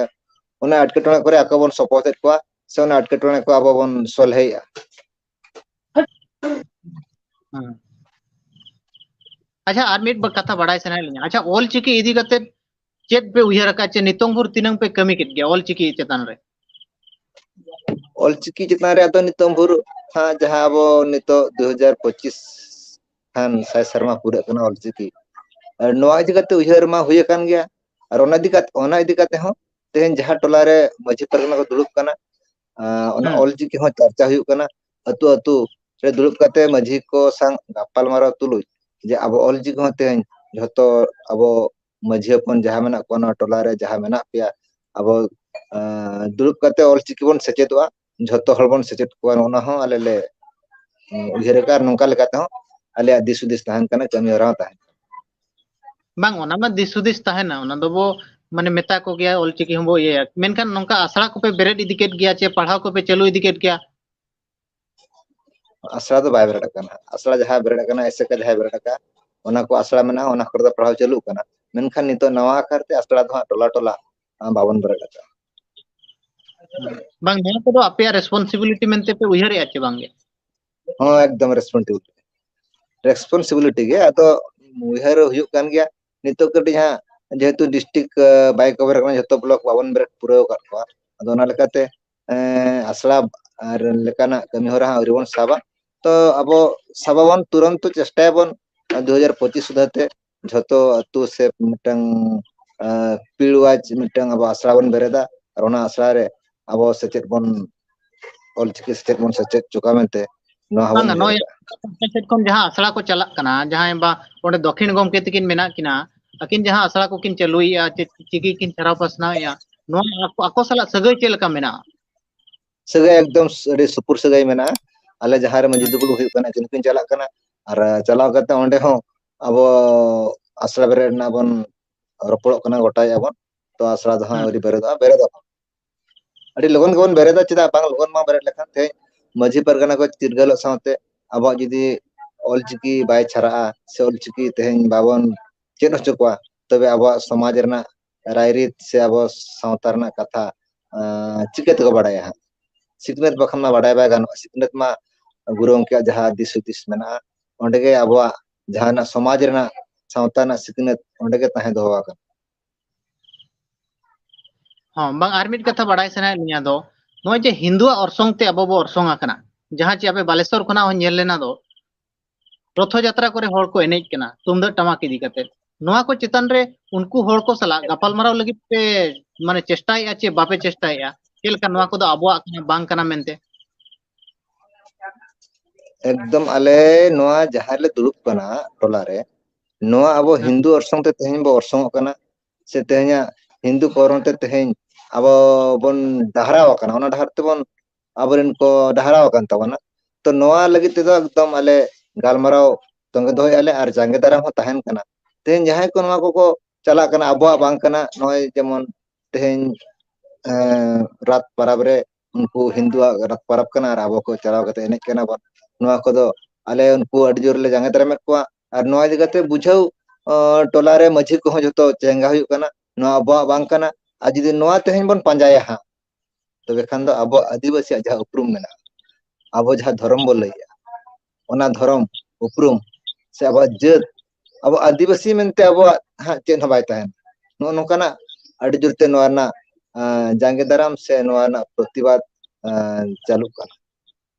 ᱚᱱᱟ ᱮᱴᱠᱮᱴᱚᱬᱮ ᱠᱚᱨᱮ ᱟᱠᱚ ᱵᱚᱱ ᱥᱚᱯᱚᱦᱚᱫᱮᱫ ᱠᱚᱣᱟ, ᱥᱮ ᱚᱱᱟ ᱮᱴᱠᱮᱴᱚᱬᱮ ᱠᱚ ᱟᱵᱚ ᱵᱚᱱ ᱥᱚᱞᱦᱮᱭᱮᱫᱼᱟ᱾ ᱦᱮᱸ᱾ ᱟᱪᱪᱷᱟ, ᱟᱨ ᱢᱤᱫ ᱵᱟ-, ᱠᱟᱛᱷᱟ ᱵᱟᱲᱟᱭ ᱥᱟᱱᱟᱭᱮᱫ ᱞᱤᱧᱟ᱾ ᱟᱪᱪᱷᱟ, ᱚᱞ ᱪᱤᱠᱤ ᱤᱫᱤ ᱠᱟᱛᱮ ᱪᱮᱫ ᱯᱮ ᱩᱭᱦᱟᱹᱨ ᱟᱠᱟᱫ ᱪᱮ ᱱᱤᱛᱚᱝ ᱵᱷᱳᱨ ᱛᱤᱱᱟᱹᱝ ᱯᱮ ᱠᱟᱹᱢᱤ ᱠᱮᱫ ᱜᱮᱭᱟ ᱚᱞ ᱪᱤᱠᱤ ᱪᱮᱛᱟᱱ ᱨᱮ? ᱚᱞ ᱪᱤᱠᱤ ᱪᱮᱛᱟᱱ ᱨᱮ ᱟᱫᱚ ᱱᱤᱛᱚᱝ ᱵᱷᱳᱨ ᱦᱟᱸᱜ ᱡᱟᱦᱟᱸ ᱟᱵᱚ ᱱᱤᱛᱚᱜ ᱫᱩ ᱦᱟᱡᱟᱨ ᱯᱚᱸᱪᱤᱥ ᱠᱷᱟᱱ ᱥᱟᱭ ᱥᱮᱨᱢᱟ ᱯᱩᱨᱟᱹᱜ ᱠᱟᱱᱟ ᱚᱞ ᱪᱤᱠᱤ᱾ ᱟᱨ ᱱᱚᱣᱟ ᱤᱫᱤ ᱠᱟᱛᱮ ᱩᱭᱦᱟᱹᱨ ᱢᱟ ᱦᱩᱭ ᱟᱠᱟᱱ ᱜᱮᱭᱟ, ᱟᱨ ᱚᱱᱟ ᱤᱫᱤ ᱠᱟᱛᱮ, ᱚᱱᱟ ᱤᱫᱤ ᱠᱟᱛᱮ ᱦᱚᱸ ᱛᱮᱦᱮᱧ ᱡᱟᱦᱟᱸ ᱴᱚᱞᱟ ᱨᱮ ᱢᱟᱹᱡᱷᱤ ᱯᱟᱨᱜᱟᱱᱟ ᱠᱚ ᱫᱩᱲᱩᱵ ᱠᱟᱱᱟ, ᱟᱸ, ᱚᱱᱟ ᱦᱩᱸ᱾ ᱚᱞ ᱪᱤᱠᱤ ᱦᱚᱸ ᱪᱟᱨᱪᱟ ᱦᱩᱭᱩᱜ ᱠᱟᱱᱟ᱾ ᱟᱹᱛᱩ ᱟᱹᱛᱩ ᱨᱮ ᱫᱩᱲᱩᱵ ᱠᱟᱛᱮ ᱢᱟᱹᱡᱷᱤ ᱠᱚ ᱥᱟᱶ ᱜᱟᱯᱟᱞ ᱢᱟᱨᱟᱣ ᱛᱩᱞᱩᱡ ᱡᱮ ᱟᱵᱚ ᱚᱞ ᱪᱤᱠᱤ ᱦᱚᱸ ᱛᱮᱦᱮᱧ ᱡᱷᱚᱛᱚ ᱟᱵᱚ ᱢᱟᱹᱡᱷᱤ ᱦᱚᱯᱚᱱ ᱡᱟᱦᱟᱸ ᱢᱮᱱᱟᱜ ᱠᱚᱣᱟ ᱱᱚᱣᱟ ᱴᱚᱞᱟ ᱨᱮ, ᱡᱟᱦᱟᱸ ᱢᱮᱱᱟᱜ ᱯᱮᱭᱟ, ᱟᱵᱚ, ᱟᱸ, ᱫᱩᱲᱩᱵ ᱠᱟᱛᱮ ᱚᱞ ᱪᱤᱠᱤ ᱵᱚᱱ ᱥᱮᱪᱮᱫᱚᱜᱼᱟ, ᱡᱷᱚᱛᱚ ᱦᱚᱲ ᱵᱚᱱ ᱥᱮᱪᱮᱫ ᱠᱚᱣᱟ, ᱚᱱᱟ ᱦᱚᱸ ᱟᱞᱮ ᱞᱮ, ᱩᱸ, ᱩᱭᱦᱟᱹᱨ ᱟᱠᱟᱫᱼᱟ᱾ ᱟᱨ ᱱᱚᱝᱠᱟ ᱞᱮᱠᱟ ᱛᱮᱦᱚᱸ ᱟᱞᱮᱭᱟᱜ ᱫᱤᱥ ᱦᱩᱫᱤᱥ ᱛᱟᱦᱮᱱ ᱠᱟᱱᱟ, ᱠᱟᱹᱢᱤ ᱦᱚᱨᱟ ᱦᱚᱸ ᱛᱟᱦᱮᱱ ᱠᱟᱱᱟ᱾ ᱵᱟᱝ, ᱚᱱᱟ ᱢᱟ ᱫᱤᱥ ᱦᱩᱫᱤᱥ ᱛᱟᱦᱮᱱᱟ, ᱚᱱᱟ ᱫᱚᱵᱚ ᱢᱟᱱᱮ ᱢᱮᱛᱟ ᱠᱚᱜᱮᱭᱟ, ᱚᱞ ᱪᱤᱠᱤ ᱦᱚᱸᱵᱚ ᱤᱭᱟᱹᱭᱟ᱾ ᱢᱮᱱᱠᱷᱟᱱ ᱱᱚᱝᱠᱟ ᱟᱥᱲᱟ ᱠᱚᱯᱮ ᱵᱮᱨᱮᱫ ᱤᱫᱤ ᱠᱮᱫ ᱜᱮᱭᱟ ᱪᱮ ᱯᱟᱲᱦᱟᱣ ᱠᱚᱯᱮ ᱪᱟᱹᱞᱩ ᱤᱫᱤ ᱠᱮᱫ ᱜᱮᱭᱟ? ᱟᱥᱲᱟ ᱫᱚ ᱵᱟᱭ ᱵᱮᱨᱮᱫ ᱟᱠᱟᱱᱟ᱾ ᱟᱥᱲᱟ ᱡᱟᱦᱟᱸ ᱵᱮᱨᱮᱫ ᱟᱠᱟᱱᱟ, ᱮᱥᱮᱠᱟ ᱡᱟᱦᱟᱸᱭ ᱵᱮᱨᱮᱫ ᱟᱠᱟᱫ, ᱚᱱᱟ ᱠᱚ ᱟᱥᱲᱟ ᱢᱮᱱᱟᱜᱼᱟ, ᱚᱱᱟ ᱠᱚᱨᱮ ᱫᱚ ᱯᱟᱲᱦᱟᱣ ᱪᱟᱹᱞᱩᱜ ᱠᱟᱱᱟ᱾ ᱢᱮᱱᱠᱷᱟᱱ ᱱᱤᱛᱚᱜ ᱱᱟᱣᱟ ᱟᱠᱟᱨ ᱛᱮ ᱟᱥᱲᱟ ᱫᱚ ᱦᱟᱸᱜ ᱴᱚᱞᱟ ᱴᱚᱞᱟ, ᱟᱸ, ᱵᱟᱵᱚᱱ ᱵᱮᱨᱮᱫ ᱟᱠᱟᱫᱼᱟ᱾ ᱵᱟᱝ, ᱱᱚᱣᱟ ᱠᱚᱫᱚ ᱟᱯᱮᱭᱟᱜ responsibility ᱢᱮᱱᱛᱮ ᱯᱮ ᱩᱭᱦᱟᱹᱨᱮᱜᱼᱟ ᱪᱮ ᱵᱟᱝ ᱜᱮ? ᱦᱚᱸ, ᱮᱠᱫᱚᱢ responsibility, responsibility ᱜᱮ᱾ ᱟᱫᱚ ᱩᱭᱦᱟᱹᱨ ᱦᱩᱭᱩᱜ ᱠᱟᱱ ᱜᱮᱭᱟ᱾ ᱱᱤᱛᱚᱜ ᱠᱟᱹᱴᱤᱡ ᱦᱟᱸᱜ ᱡᱮᱦᱮᱛᱩ district, ᱟᱸ, ᱵᱟᱭ cover ᱠᱟᱱᱟ, ᱡᱷᱚᱛᱚ block ᱵᱟᱵᱚᱱ ᱵᱮᱨᱮᱫ ᱯᱩᱨᱟᱹᱣ ᱟᱠᱟᱫ ᱠᱚᱣᱟ᱾ ᱟᱫᱚ ᱚᱱᱟ ᱞᱮᱠᱟᱛᱮ, ᱮᱸ, ᱟᱥᱲᱟ ᱟᱨ ᱞᱮᱠᱟᱱᱟᱜ ᱠᱟᱹᱢᱤ ᱦᱚᱨᱟ ᱦᱟᱸᱜ ᱟᱹᱣᱨᱤ ᱵᱚᱱ ᱥᱟᱵᱟ᱾ ᱛᱚ ᱟᱵᱚ ᱥᱟᱵᱟᱵᱚᱱ, ᱛᱩᱨᱚᱱᱛᱚ ᱪᱮᱥᱴᱟᱭᱟᱵᱚᱱ ᱫᱩ ᱦᱟᱡᱟᱨ ᱯᱚᱸᱪᱤᱥ ᱥᱩᱫᱷᱟᱹ ᱛᱮ ᱡᱷᱚᱛᱚ ᱟᱹᱛᱩ ᱥᱮ ᱢᱤᱫᱴᱟᱝ, ᱟᱸ, ᱯᱤᱲᱣᱟᱡᱽ ᱢᱤᱫᱴᱟᱝ ᱟᱵᱚ ᱟᱥᱲᱟ ᱵᱚᱱ ᱵᱮᱨᱮᱫᱟ, ᱟᱨ ᱚᱱᱟ ᱟᱥᱲᱟ ᱨᱮ ᱟᱵᱚ ᱥᱮᱪᱮᱫ ᱵᱚᱱ, ᱚᱞᱪᱤᱠᱤ ᱥᱮᱪᱮᱫ ᱵᱚᱱ ᱥᱮᱪᱮᱫ ᱦᱚᱪᱚ ᱠᱚᱣᱟ ᱢᱮᱱᱛᱮ ᱱᱚᱣᱟ ᱦᱚᱸᱵᱚᱱ ᱵᱟᱝᱟ, ᱩᱭᱦᱟᱹᱨ ᱱᱚᱜᱼᱚᱭ ᱟᱠᱟᱫᱼᱟ᱾ ᱯᱟᱦᱴᱟ ᱥᱮᱫ ᱠᱷᱚᱱ ᱡᱟᱦᱟᱸ ᱟᱥᱲᱟ ᱠᱚ ᱪᱟᱞᱟᱜ ᱠᱟᱱᱟ, ᱡᱟᱦᱟᱸᱭ ᱵᱟ ᱚᱸᱰᱮ ᱫᱚᱠᱷᱤᱱ ᱜᱚᱢᱠᱮ ᱛᱟᱹᱠᱤᱱ ᱢᱮᱱᱟᱜ ᱠᱤᱱᱟ, ᱟᱹᱠᱤᱱ ᱡᱟᱦᱟᱸ ᱟᱥᱲᱟ ᱠᱚᱠᱤᱱ ᱪᱟᱹᱞᱩᱭᱮᱫᱼᱟ, ᱪᱮᱫ ᱪᱤᱠᱤ ᱠᱤᱱ ᱪᱷᱟᱨᱟᱣ ᱯᱟᱥᱱᱟᱣᱮᱫᱼᱟ, ᱱᱚᱣᱟ ᱟᱠᱚ, ᱟᱠᱚ ᱥᱟᱞᱟᱜ ᱥᱟᱹᱜᱟᱹᱭ ᱪᱮᱫ ᱞᱮᱠᱟ ᱢᱮᱱᱟᱜᱼᱟ? ᱥᱟᱹᱜᱟᱹᱭ ᱮᱠᱫᱚᱢ ᱟᱹᱰᱤ ᱥᱩᱯᱩᱨ ᱥᱟᱹᱜᱟᱹᱭ ᱢᱮᱱᱟᱜᱼᱟ᱾ ᱟᱞᱮ ᱡᱟᱦᱟᱸ ᱨᱮ ᱢᱟᱹᱡᱷᱤ ᱫᱩᱯᱲᱩᱵ ᱦᱩᱭᱩᱜ ᱠᱟᱱᱟ, ᱟᱹᱠᱤᱱ ᱦᱚᱸᱠᱤᱱ ᱪᱟᱞᱟᱜ ᱠᱟᱱᱟ, ᱟᱨ, ᱟᱸ, ᱪᱟᱞᱟᱣ ᱠᱟᱛᱮ ᱚᱸᱰᱮ ᱦᱚᱸ ᱟᱵᱚ ᱟᱥᱲᱟ ᱵᱮᱨᱮᱫ ᱨᱮᱱᱟᱜ ᱵᱚᱱ ᱨᱚᱯᱚᱲᱚᱜ ᱠᱟᱱᱟ, ᱜᱚᱴᱟᱭᱮᱫᱼᱟ ᱵᱚᱱ᱾ ᱛᱚ ᱟᱥᱲᱟ ᱫᱚ ᱦᱟᱸᱜ ᱦᱩᱸ᱾ ᱟᱹᱣᱨᱤ ᱵᱮᱨᱮᱫᱚᱜᱼᱟ, ᱵᱮᱨᱮᱫ ᱟᱵᱚᱱ᱾ ᱟᱹᱰᱤ ᱞᱚᱜᱚᱱ ᱜᱮᱵᱚᱱ ᱵᱮᱨᱮᱫᱟ, ᱪᱮᱫᱟᱜ ᱵᱟᱝ ᱞᱚᱜᱚᱱ ᱢᱟ ᱵᱮᱨᱮᱫ ᱞᱮᱠᱷᱟᱱ ᱛᱮᱦᱮᱧ ᱢᱟᱹᱡᱷᱤ ᱯᱟᱨᱜᱟᱱᱟ ᱠᱚ ᱪᱤᱨᱜᱟᱹᱞᱚᱜ ᱥᱟᱶᱛᱮ ᱟᱵᱚᱣᱟᱜ ᱡᱩᱫᱤ ᱚᱞᱪᱤᱠᱤ ᱵᱟᱭ ᱪᱷᱟᱨᱟᱜᱼᱟ ᱥᱮ ᱚᱞᱪᱤᱠᱤ ᱛᱮᱦᱮᱧ ᱵᱟᱵᱚᱱ ᱪᱮᱫ ᱦᱚᱪᱚ ᱠᱚᱣᱟ, ᱛᱚᱵᱮ ᱟᱵᱚᱣᱟᱜ ᱥᱚᱢᱟᱡᱽ ᱨᱮᱱᱟᱜ ᱨᱟᱭᱨᱤᱛ ᱥᱮ ᱟᱵᱚ ᱥᱟᱶᱛᱟ ᱨᱮᱱᱟᱜ ᱠᱟᱛᱷᱟ, ᱟᱸ, ᱪᱤᱠᱟᱹ ᱛᱮᱠᱚ ᱵᱟᱲᱟᱭᱟ ᱦᱟᱸᱜ? ᱥᱤᱠᱷᱱᱟᱹᱛ ᱵᱟᱠᱷᱟᱱ ᱢᱟ ᱵᱟᱰᱟᱭ ᱵᱟᱭ ᱜᱟᱱᱚᱜᱼᱟ᱾ ᱥᱤᱠᱷᱱᱟᱹᱛ ᱢᱟ ᱜᱩᱨᱩ ᱜᱚᱢᱠᱮᱭᱟᱜ ᱡᱟᱦᱟᱸ ᱫᱤᱥ ᱦᱩᱫᱤᱥ ᱢᱮᱱᱟᱜᱼᱟ, ᱚᱸᱰᱮ ᱜᱮ ᱟᱵᱚᱣᱟᱜ ᱡᱟᱦᱟᱱᱟᱜ ᱥᱚᱢᱟᱡᱽ ᱨᱮᱱᱟᱜ, ᱥᱟᱶᱛᱟ ᱨᱮᱱᱟᱜ ᱥᱤᱠᱷᱱᱟᱹᱛ ᱚᱸᱰᱮ ᱜᱮ ᱛᱟᱦᱮᱸ ᱫᱚᱦᱚ ᱟᱠᱟᱱᱟ᱾ ᱦᱚᱸ, ᱵᱟᱝ, ᱟᱨ ᱢᱤᱫ ᱠᱟᱛᱷᱟ ᱵᱟᱲᱟᱭ ᱥᱟᱱᱟᱭᱮᱫ ᱞᱤᱧᱟ ᱫᱚ, ᱱᱚᱜᱼᱚᱭ ᱡᱮ ᱦᱤᱱᱫᱩᱣᱟᱜ ᱚᱨᱥᱚᱝ ᱛᱮ ᱟᱵᱚ ᱵᱚ ᱚᱨᱥᱚᱝ ᱟᱠᱟᱱᱟ, ᱡᱟᱦᱟᱸ ᱪᱮ ᱟᱯᱮ ᱵᱟᱞᱮᱥᱚᱨ ᱠᱷᱚᱱᱟᱜ ᱦᱚᱸ ᱧᱮᱞ ᱞᱮᱱᱟ ᱫᱚ, ᱨᱚᱛᱷᱚ ᱡᱟᱛᱨᱟ ᱠᱚᱨᱮ ᱦᱚᱲ ᱠᱚ ᱮᱱᱮᱡ ᱠᱟᱱᱟ ᱛᱩᱢᱫᱟᱹᱜ ᱴᱟᱢᱟᱠ ᱤᱫᱤ ᱠᱟᱛᱮ᱾ ᱱᱚᱣᱟ ᱠᱚ ᱪᱮᱛᱟᱱ ᱨᱮ ᱩᱱᱠᱩ ᱦᱚᱲ ᱠᱚ ᱥᱟᱞᱟᱜ ᱜᱟᱯᱟᱞᱢᱟᱨᱟᱣ ᱞᱟᱹᱜᱤᱫ ᱯᱮ, ᱢᱟᱱᱮ, ᱪᱮᱥᱴᱟᱭᱮᱫᱼᱟ ᱪᱮ ᱵᱟᱯᱮ ᱪᱮᱥᱴᱟᱭᱮᱫᱼᱟ? ᱪᱮᱫ ᱞᱮᱠᱟ ᱱᱚᱣᱟ ᱠᱚᱫᱚ ᱟᱵᱚᱣᱟᱜ ᱠᱟᱱᱟ, ᱵᱟᱝ ᱠᱟᱱᱟ ᱢᱮᱱᱛᱮ? ᱮᱠᱫᱚᱢ, ᱟᱞᱮ ᱱᱚᱣᱟ ᱡᱟᱦᱟᱸ ᱨᱮᱞᱮ ᱫᱩᱲᱩᱵ ᱠᱟᱱᱟ ᱴᱚᱞᱟ ᱨᱮ, ᱱᱚᱣᱟ ᱟᱵᱚ ᱦᱩᱸ᱾ ᱦᱤᱱᱫᱩ ᱚᱨᱥᱚᱝ ᱛᱮ ᱛᱮᱦᱮᱧ ᱵᱚ ᱚᱨᱥᱚᱝᱚᱜ ᱠᱟᱱᱟ, ᱥᱮ ᱛᱮᱦᱮᱧᱟᱜ ᱦᱤᱱᱫᱩ ᱠᱚᱨᱚᱱ ᱛᱮ ᱛᱮᱦᱮᱧ ᱟᱵᱚ ᱵᱚᱱ ᱰᱟᱦᱨᱟᱣ ᱟᱠᱟᱱᱟ, ᱚᱱᱟ ᱰᱟᱦᱟᱨ ᱛᱮᱵᱚᱱ ᱟᱵᱚᱨᱮᱱ ᱠᱚ ᱰᱟᱦᱨᱟᱣ ᱟᱠᱟᱱ ᱛᱟᱵᱚᱱᱟ᱾ ᱛᱚ ᱱᱚᱣᱟ ᱞᱟᱹᱜᱤᱫ ᱛᱮᱫᱚ ᱮᱠᱫᱚᱢ ᱟᱞᱮ ᱜᱟᱞᱢᱟᱨᱟᱣ ᱛᱚᱸᱜᱮ ᱫᱚᱦᱚᱭᱮᱫᱼᱟ ᱞᱮ ᱟᱨ ᱡᱟᱸᱜᱮ ᱫᱟᱨᱟᱢ ᱦᱚᱸ ᱛᱟᱦᱮᱱ ᱠᱟᱱᱟ᱾ ᱛᱮᱦᱮᱧ ᱡᱟᱦᱟᱸᱭ ᱠᱚ ᱱᱚᱣᱟ ᱠᱚᱠᱚ ᱪᱟᱞᱟᱜ ᱠᱟᱱᱟ, ᱟᱵᱚᱣᱟᱜ ᱵᱟᱝ ᱠᱟᱱᱟ, ᱱᱚᱜᱼᱚᱭ ᱡᱮᱢᱚᱱ ᱛᱮᱦᱮᱧ, ᱮᱸ, ᱨᱟᱛ ᱯᱟᱨᱟᱵᱽ ᱨᱮ ᱩᱱᱠᱩ ᱦᱤᱱᱫᱩᱣᱟᱜ ᱨᱟᱛ ᱯᱟᱨᱟᱵᱽ ᱠᱟᱱᱟ ᱟᱨ ᱟᱵᱚ ᱠᱚ ᱪᱟᱞᱟᱣ ᱠᱟᱛᱮ ᱮᱱᱮᱡ ᱠᱟᱱᱟ ᱵᱚᱱ᱾ ᱱᱚᱣᱟ ᱠᱚᱫᱚ ᱟᱞᱮ ᱩᱱᱠᱩ ᱟᱹᱰᱤ ᱡᱳᱨ ᱞᱮ ᱡᱟᱸᱜᱮ ᱫᱟᱨᱟᱢᱮᱫ ᱠᱚᱣᱟ᱾ ᱟᱨ ᱱᱚᱣᱟ ᱤᱫᱤ ᱠᱟᱛᱮ ᱵᱩᱡᱷᱟᱹᱣ, ᱚ, ᱴᱚᱞᱟ ᱨᱮ ᱢᱟᱹᱡᱷᱤ ᱠᱚᱦᱚᱸ ᱡᱷᱚᱛᱚ ᱪᱮᱸᱜᱷᱟ ᱦᱩᱭᱩᱜ ᱠᱟᱱᱟ, ᱱᱚᱣᱟ ᱟᱵᱚᱣᱟᱜ ᱵᱟᱝ ᱠᱟᱱᱟ᱾ ᱟᱨ ᱡᱩᱫᱤ ᱱᱚᱣᱟ ᱛᱮᱦᱮᱧ ᱵᱚᱱ ᱯᱟᱸᱡᱟᱭᱟ ᱦᱟᱸᱜ, ᱛᱚᱵᱮ ᱠᱷᱟᱱ ᱫᱚ ᱟᱵᱚ ᱟᱹᱫᱤᱵᱟᱹᱥᱤᱭᱟᱜ ᱡᱟᱦᱟᱸ ᱩᱯᱨᱩᱢ ᱢᱮᱱᱟᱜᱼᱟ, ᱟᱵᱚ ᱡᱟᱦᱟᱸ ᱫᱷᱚᱨᱚᱢ ᱵᱚ ᱞᱟᱹᱭᱮᱜᱼᱟ, ᱚᱱᱟ ᱫᱷᱚᱨᱚᱢ ᱩᱯᱨᱩᱢ ᱥᱮ ᱟᱵᱚᱣᱟᱜ ᱡᱟᱹᱛ, ᱟᱵᱚ ᱟᱹᱫᱤᱵᱟᱹᱥᱤ ᱢᱮᱱᱛᱮ ᱟᱵᱚᱣᱟᱜ ᱦᱟᱸᱜ ᱪᱮᱫ ᱦᱚᱸ ᱵᱟᱭ ᱛᱟᱦᱮᱱᱟ᱾ ᱱᱚᱜᱼᱚ ᱱᱚᱝᱠᱟᱱᱟᱜ ᱟᱹᱰᱤ ᱡᱳᱨ ᱛᱮ ᱱᱚᱣᱟ ᱨᱮᱱᱟᱜ, ᱟᱸ, ᱡᱟᱸᱜᱮ ᱫᱟᱨᱟᱢ ᱥᱮ ᱱᱚᱣᱟ ᱨᱮᱱᱟᱜ ᱯᱨᱚᱛᱤᱵᱟᱫ, ᱟᱸ, ᱪᱟᱹᱞᱩᱜ ᱠᱟᱱᱟ᱾